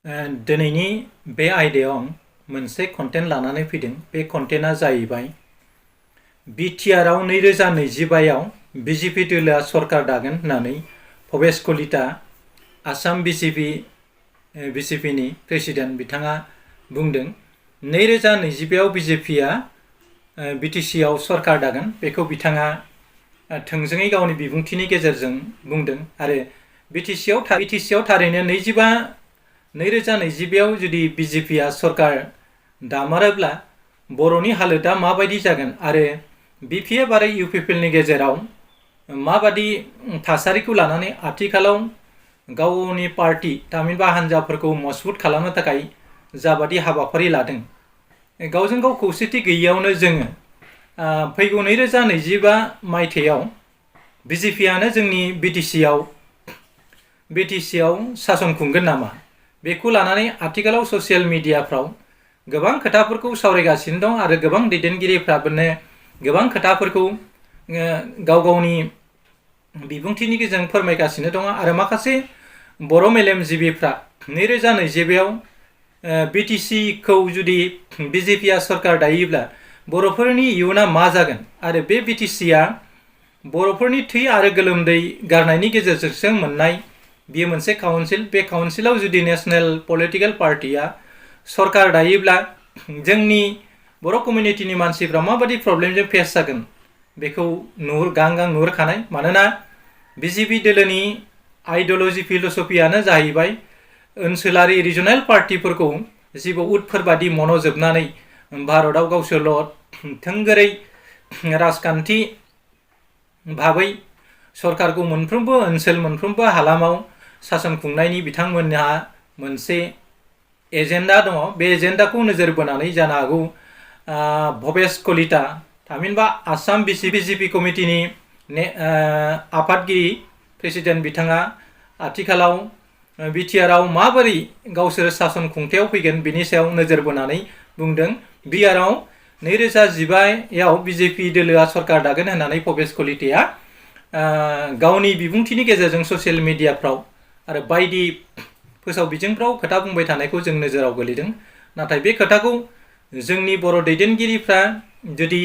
दिनैनि बे आयदायाव आं मोनसे कन्टेन्ट लानानै फैदों। बे कन्टेन्टआ जाहैबाय बिटिआरआव 2025आव बिजेपि दोलोआ सरकार दागोन होननानै भबेश कलिता आसाम बिजेपिनि प्रेसिडेन्ट बिथाङा बुंदों। 2025आव बिजेपिआ बिटिसिआव सरकार दागोन बेखौ बिथाङा थोंजोङै गावनि बिबुंथिनि गेजेरजों बुंदों। आरो बिटिसिआव थारैनो 2025आव जुदि बिजेपिआ सरकार दामारोब्ला बर'नि हालोदा माबायदि जागोन आरो बिपिएफ आरो इउपिपिएलनि गेजेराव माबायदि थासारिखौ लानानै आथिखालाव गावनि पार्टी थामहिनबा हान्जाफोरखौ मजबुत खालामनो थाखाय जाबादि हाबाफारि लादों, गावजों गाव खौसेथि गैयैयावनो जोङो फैगौ 2025 मायथाइयाव बिजेपिआनो जोंनि बिटिसिआव सासन खुंगोन नामा, बेखौ लानानै आथिखालाव ससियेल मिडियाफ्राव गोबां खोथाफोरखौ सावरायगासिनो दं आरो गोबां दैदेनगिरिफ्राबो गोबां खोथाफोरखौ गाव गावनि बिबुंथिनि गेजेरजों फोरमायगासिनो दङ। आरो माखासे बर' मेलेमजिबिफ्रा 2025आव बिटिसिखौ जुदि बिजेपिआ सरकार दायोब्ला बर'फोरनि इयुना मा जागोन आरो बे बिटिसिआ बर'फोरनि थै आरो गोलोमदै गारनायनि गेजेरजोंसो मोननाय बेयो मोनसे काउन्सिल। बे काउन्सिलाव जुदि नेशनेल पलिटिकेल पार्टिया सरकार दायोब्ला जोंनि बर' कमिउनिटिनि मानसिफ्रा माबायदि प्रब्लेमजों फेस जागोन बेखौ गां नुहुरखानाय। मानोना बिजेपि दोलोनि आइडिय'लजि फिलसफियानो जाहैबाय ओनसोलारि रिजनेल पार्टिफोरखौ जिबौ उदफोरबादि मन'जोबनानै भारतआव गावसोरल' थोंगोरै राजखान्थि भाबै सरकारखौ मोनफ्रोमबो ओनसोल मोनफ्रोमबो हालामाव सासन खुंनायनि बिथांमोनहा मोनसे एजेन्डा दङ। बे एजेन्डाखौ नोजोर बोनानै जानो हागौ भबेश कलिता थामहिनबा आसाम बिजेपि कमिटिनि आफादगिरि प्रेसिडेन्ट बिथाङा आथिखालाव बिटिआरआव माबोरै गावसोर सासन खुंथायाव फैगोन बिनि सायाव नोजोर बोनानै बुंदों। बिटिआरआव 2025आव बिजेपि दोलोआ सरकार दागोन होननानै भबेश कलिताया गावनि बिबुंथिनि गेजेरजों ससियेल मिडियाफ्राव आरो बायदि फोसाव बिजोंफ्राव खोथा बुंबाय थानायखौ जों नोजोराव गोलैदों। नाथाय बे खोथाखौ जोंनि बर' दैदेनगिरिफ्रा जुदि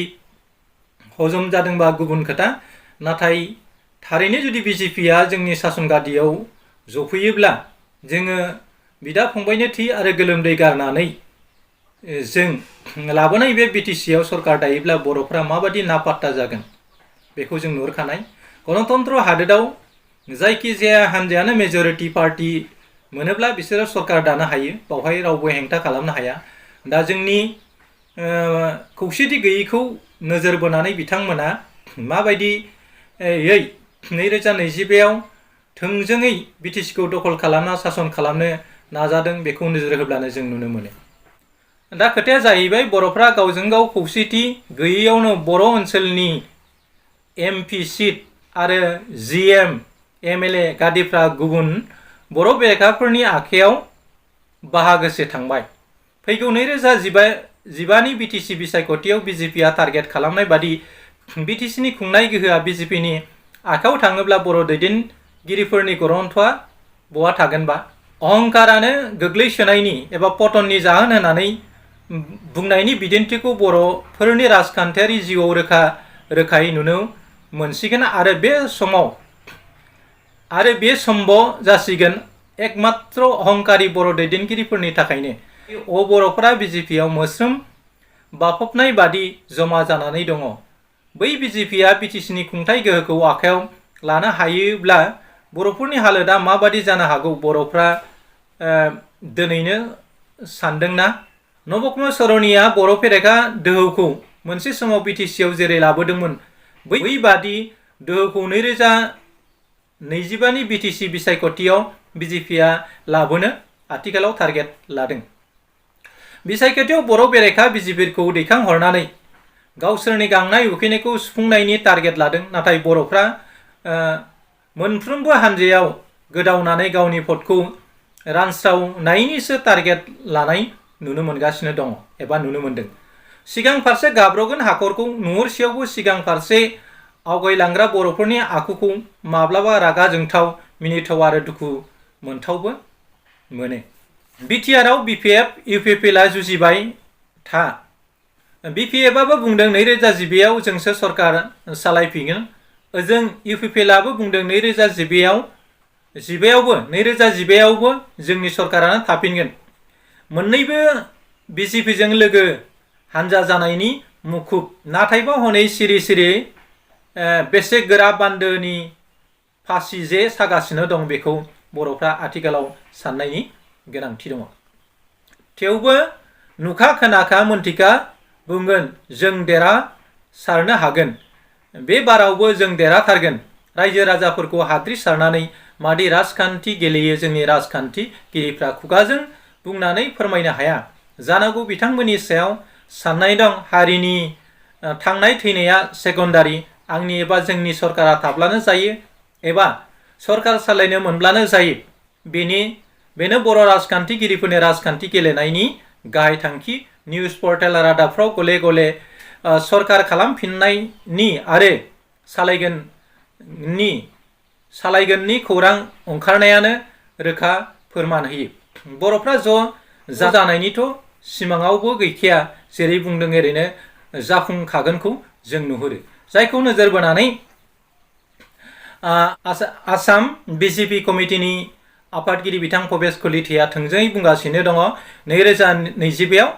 हजम जादोंबा गुबुन खोथा, नाथाय थारैनो जुदि बिजेपिआ जोंनि सासन गादियाव जफैयोब्ला जोङो बिदा फंबायनो थै आरो गोलोमदै गारनानै जों लाबोनाय बे बिटिसिआव सरकार दायोब्ला बर'फ्रा माबादि नापात्ता जागोन बेखौ जों नुहुरखानाय। गणतन्त्र हादोराव जायखिजाया हान्जायानो मेजरिटि पार्टी मोनोब्ला बिसोरो सरकार दानो हायो, बावहाय रावबो हेंथा खालामनो हाया। दा जोंनि खौसेथि गैयैखौ नोजोर बोनानै बिथांमोना माबायदियै 2025आव थोंजोङै बिटिसिखौ दखल खालामना सासन खालामनो नाजादों बेखौ नोजोर होब्लानो जों नुनो मोनो। दा खोथाया जाहैबाय बर'फ्रा गावजों गाव खौसेथि गैयैयावनो बर' ओनसोलनि एमपि सिट आरो जिएम एमएलए गादिफ्रा गुबुन बर' बेरेखाफोरनि आखायाव बाहागोसे थांबाय। फैगौ 2015नि बिटिसि बिसायख'थियाव बिजेपिआ टारगेट खालामनाय बादि बिटिसिनि खुंनाय गोहोआ बिजेपिनि आखायाव थाङोब्ला बर' दैदेनगिरिफोरनि गरन्थ'आ बहा थागोनबा? अहंकारानो गोग्लैसोनायनि एबा पतननि जाहोन होननानै बुंनायनि बिदिन्थिखौ बर'फोरनि राजखान्थियारि जिउआव रोखायै नुनो मोनसिगोन। आरो बे सम्भव जासिगोन एकमात्र अहंकारि बर' दैदेनगिरिफोरनि थाखायनो। बर'फोरा बिजेपिआव मोस्रोम बाफबनाय बादि जमा जानानै दङ। बै बिजेपिआ बिटिसिनि खुंथाय गोहोखौ आखायाव लानो हायोब्ला बर'फोरनि हालोदा माबादि जानो हागौ बर'फ्रा दिनैनो सानदोंना? नबकुमार सर'निया बर' बेरेखा दोहौखौ मोनसे समाव बिटिसिआव जेरै लाबोदोंमोन बैबादि दोहौखौ 2025नि बिटिसि बिसायख'थियाव बिजेपिआ लाबोनो आथिखालाव टारगेट लादों। बिसायख'थियाव बर' बेरेखा बिजेपिखौ दैखांहरनानै गावसोरनि गांनाय उखैनायखौ सुफुंनायनि टारगेट लादों। नाथाय बर'फ्रा मोनफ्रोमबो हान्जायाव गोदावनानै गावनि भटखौ रानस्रावनायनिसो टारगेट लानाय नुनो मोनगासिनो दङ एबा नुनो मोनदों। सिगां फारसे गाब्रगोन हाखरखौ नुहुरसेयावबो सिगां फारसे आवगायलांग्रा बर'फोरनि आखुखौ माब्लाबा रागा जोंथाव, मिनिथाव आरो दुखु मोनथावबो मोनो। बिटिआरआव बिपिएफ इउपिपिएलआ जुजिबाय था। बिपिएफआबो बुंदों 2012आव जोंसो सरकार सालायफिनगोन। ओजों इउपिपिएलआबो बुंदों 2012आवबो जोंनि सरकारानो थाफिनगोन। मोन्नैबो बिजेपिजों लोगो हान्जा जानायनि मुखुब, नाथायबा हनै सिरि सिरि बेसे गोरा बान्दोनि फासि जे सागासिनो दं बेखौ बर'फ्रा आथिखालाव साननायनि गोनांथि दङ। थेवबो नुखा खोनाखा मोन्थिखा बुंगोन जों देरहासारनो हागोन, बे बारावबो जों देरहाथारगोन। रायजो राजाफोरखौ हाद्रि सारनानै मादि राजखान्थि गेलेयो जोंनि राजखान्थिगिरिफ्रा खुगाजों बुंनानै फोरमायनो हाया। जानांगौ बिथांमोननि सायाव साननाय दं। हारिनि थांनाय थैनाया सेकेन्डारि, आंनि एबा जोंनि सरकारा थाब्लानो जायो एबा सरकार सालायनो मोनब्लानो जायो। बेनो बर' राजखान्थिगिरिफोरनि राजखान्थि गेलेनायनि गाहाय थांखि। निउज पर्टेल रादाबफ्राव गले गले सरकार खालामफिननायनि आरो सालायगोननि खौरां ओंखारनायानो रोखा फोरमान होयो। बर'फ्रा ज' जानायनिथ' सिमाङावबो गैखाया, जेरै बुंदों ओरैनो जाफुंखागोनखौ जों नुहुरो। जायखौ नोजोर बोनानै आसाम बिजेपि कमिटिनि आफादगिरि बिथां भबेश कलिताया थोंजोङै बुंगासिनो दङ 2022आव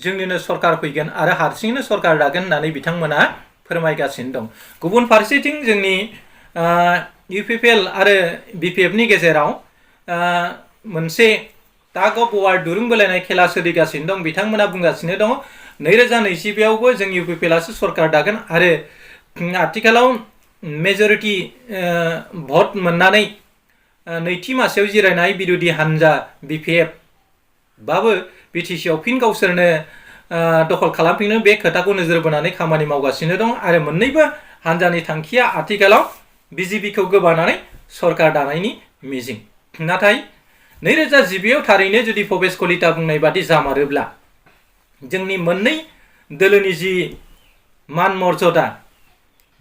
जोंनिनो सरकार फैगोन आरो हारसिङैनो सरकार दागोन होननानै बिथांमोना फोरमायगासिनो दं। गुबुन फारसेथिं जोंनि इउपिपिएल आरो बिपिएफनि गेजेराव मोनसे टाग अफ वार दुरुं बोलायनाय खेला सोलिगासिनो दं। बिथांमोना बुंगासिनो दङ 2022आवबो जों इउपिपिएलआसो सरकार दागोन आरो आथिखालाव मेजरिटि भट मोननानै नैथि मासियाव जिरायनाय बिरोधी हान्जा बिपिएफ बाबो बिटिसिआव फिन गावसोरनो दखल खालामफिनो बे खोथाखौ नोजोर बोनानै खामानि मावगासिनो दं आरो मोन्नैबो हान्जानि थांखिया आथिखालाव बिजेपिखौ गोबानानै सरकार दानायनि मिजिं। नाथाय 2022आव थारैनो जुदि भबेश कलिता बुंनाय बादि जामारोब्ला जोंनि मोन्नै दोलोनि जि मान मर्यादा,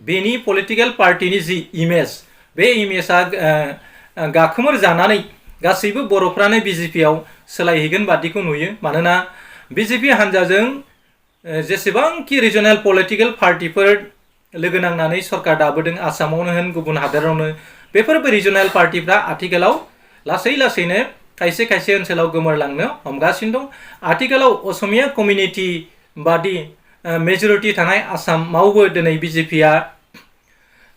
बेनि पलिटिकेल पार्टिनि जि इमेज, बे इमेजआ गाखोमोर जानानै गासैबो बर'फ्रानो बिजेपिआव सोलायहैगोन बादिखौ नुयो। मानोना बिजेपि हान्जाजों जेसेबांखि रिजनेल पलिटिकेल पार्टिफोर लोगो नांनानै सरकार दाबोदों, आसामावनो होन गुबुन हादोरावनो, बेफोरबो रिजनेल पार्टिफ्रा आथिखालाव लासै लासैनो खायसे खायसे ओनसोलाव गोमोरलांनो हमगासिनो दं। आथिखालाव असमिया कमिउनिटि बादि मेजरिटि थानाय आसामावबो दिनै बिजेपिआ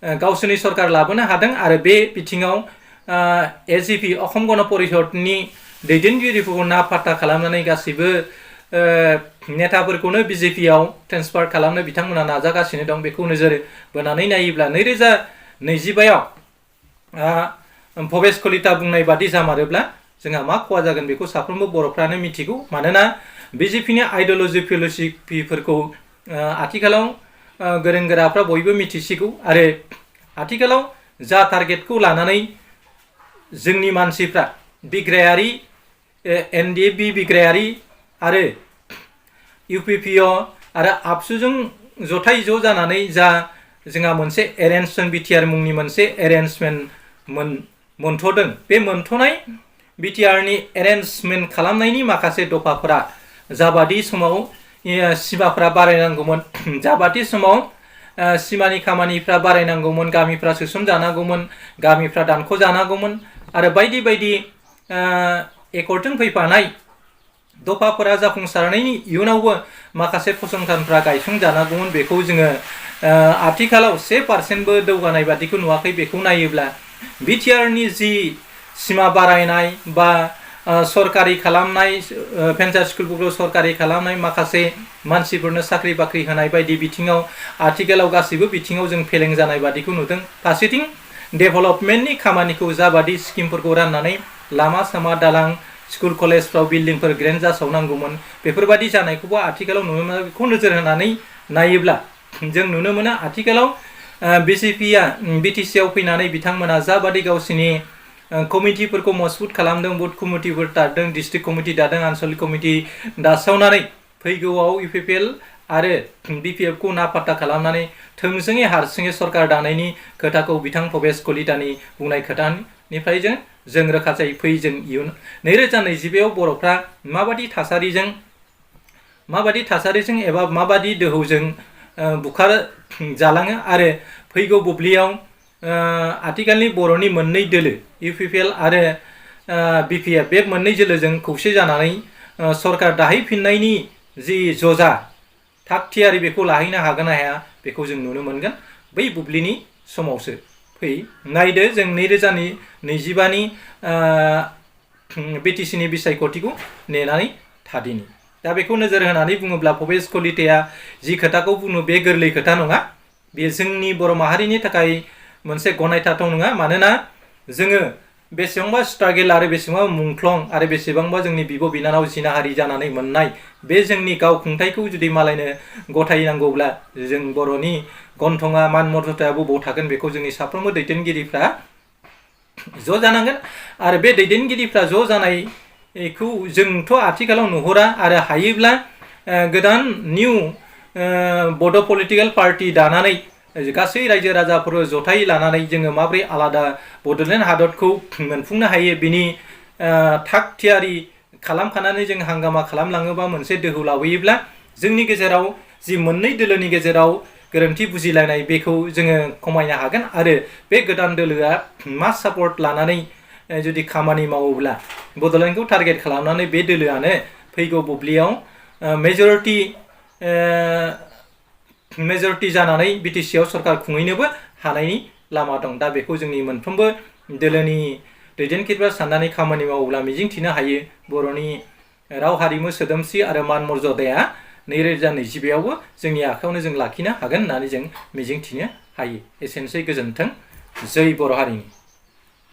गावसोरनि सरकार लाबोनो हादों आरो बे बिथिङाव एजिपि असम गण परिषदनि दैदेनगिरिफोरखौ नाफात्ता खालामनानै गासैबो नेताफोरखौनो बिजेपिआव ट्रेन्सफार खालामनो बिथांमोना नाजागासिनो दं। बेखौ नोजोर बोनानै नायोब्ला 2022आव भबेश कलिता बुंनाय बादि जामारोब्ला जोंहा मा खहा जागोन बेखौ साफ्रोमबो बर'फ्रानो मिथिगौ। मानोना बिजेपिनि आइडिय'लजि फिल'सफिफोरखौ आथिखालाव गोरों गोराफ्रा बयबो मिथिसिगौ आरो आथिखालाव जा टारगेटखौ लानानै जोंनि मानसिफ्रा बिग्रायारि एनडिएफबि बिग्रायारि आरो इउपिपिअ आरो आबसुजों जथाय ज' जानानै जा जोंहा मोनसे एरेन्जमेन्ट बिटिआर मुंनि मोनसे एरेन्जमेन्ट मोनथ'दों, बे मोनथ'नाय बिटिआरनि एरेन्जमेन्ट खालामनायनि माखासे दफाफोरा जाबादि समाव सिमाफ्रा बारायनांगौमोन, जाबादि समाव सिमानि खामानिफ्रा बारायनांगौमोन, गामिफ्रा सोसनजानांगौमोन, गामिफ्रा दानख'जानांगौमोन आरो बायदि बायदि एकर्डजों फैफानाय दफाफोरा जाफुंसारनायनि इयुनावबो माखासे फसंथानफ्रा गायसंजानांगौमोन। बेखौ जोङो आथिखालाव 1% जौगानाय बादिखौ नुवाखै। बेखौ नायोब्ला बिटिआरनि जि सिमा बारायनाय बा सरकारि खालामनाय, भेन्सार स्कुलफोरखौ सरकारि खालामनाय, माखासे मानसिफोरनो साख्रि बाख्रि होनाय बायदि बिथिङाव आथिखालाव गासैबो बिथिङाव जों फेलें जानाय बादिखौ नुदों। फारसेथिं डेभेलपमेन्टनि खामानिखौ जाबादि स्किमफोरखौ राननानै लामा सामा दालां स्कुल कलेजफ्राव बिल्डिंफोर ग्रेन्ड जासावनांगौमोन, बेफोरबादि जानायखौबो आथिखालाव नुनो मोनो। बेखौ नोजोर होनानै नायोब्ला जों नुनो मोनो आथिखालाव बिजेपिआ बिटिसिआव फैनानै बिथांमोना जाबादि गावसिनि कमिटिफोरखौ मजबुत खालामदों, बुथ कमिटिफोर दादों, डिस्ट्रिक्ट कमिटि दादों, आनसलिक कमिटि दासावनानै फैगौआव इउपिपिएल आरो बिपिएफखौ नाफात्ता खालामनानै थोंजोङै हारसिङै सरकार दानायनि खोथाखौ बिथां भबेश कलितानि बुंनाय खोथानिफ्राय जों जों रोखा जायो फै जों इयुन 2022 बर'फ्रा माबादि थासारिजों एबा माबादि दोहौजों बुखार जालाङो आरो फैगौ बुब्लियाव आथिखालनि बर'नि मोननै दोलो इउपिपिएल आरो बिपिएफ बे मोननै दोलोजों खौसे जानानै सरकार दाहैफिननायनि जि जजा थाग थियारि बेखौ लाहैनो हागोन ना हाया बेखौ जों नुनो मोनगोन बै बुब्लिनि समावसो फै नायदो जों 2025 बिटिसिनि बिसायख'थिखौ नेनानै थादिनि दा बेखौ नोजोर होनानै बुङोब्ला भबेश कलिताया जि खोथाखौ बुङो बे गोरलै खोथा नङा बेयो जोंनि बर' माहारिनि थाखाय मोनसे गनायथावथाव नङा मानोना जोङो बेसेबांबा स्ट्रागल आरो बेसेबांबा मुंख्लं आरो बेसेबांबा जोंनि बिब' बिनानाव जिनाहारि जानानै मोननाय बे जोंनि गावखुंथायखौ जुदि मालायनो गथायनांगौब्ला जों बर'नि गन्थङा मान मर्यादाया बबाव थागोन बेखौ जोंनि साफ्रोमबो दैदेनगिरिफ्रा ज' जानांगोन आरो बे दैदेनगिरिफ्रा ज' जानायखौ जोंथ' आथिखालाव नुहुरा आरो हायोब्ला गोदान निउ बड' पलिटिकेल पार्टि दानानै गासै रायजो राजाफोर जथाय लानानै जोङो माब्रै आलादा बड'लेण्ड हादरखौ मोनफुंनो हायो बिनि थाग थियारि खालामखानानै जों हांगामा खालामलाङोबा मोनसे दोहौ लाबोयोब्ला जोंनि गेजेराव जि मोननै दोलोनि गेजेराव गोरोन्थि बुजिलायनाय बेखौ जोङो खमायनो हागोन आरो बे गोदान दोलोआ मास सापर्ट लानानै जुदि खामानि मावोब्ला बड'लेण्डखौ टारगेट खालामनानै बे दोलोआनो फैगौ बुब्लियाव मेजरिटि जानानै बिटिसिआव सरकार खुंहैनोबो हानायनि लामा दं दा बेखौ जोंनि मोनफ्रोमबो दोलोनि दैदेनगिरिफ्रा साननानै खामानि मावोब्ला मिजिंथिनो हायो बर'नि राव हारिमु सोदोमस्रि आरो मान मर्यादाया 2022आवबो जोंनि आखायावनो जों लाखिनो हागोन होननानै जों मिजिंथिनो हायो एसेनोसै गोजोन्थों जै बर' हारिनि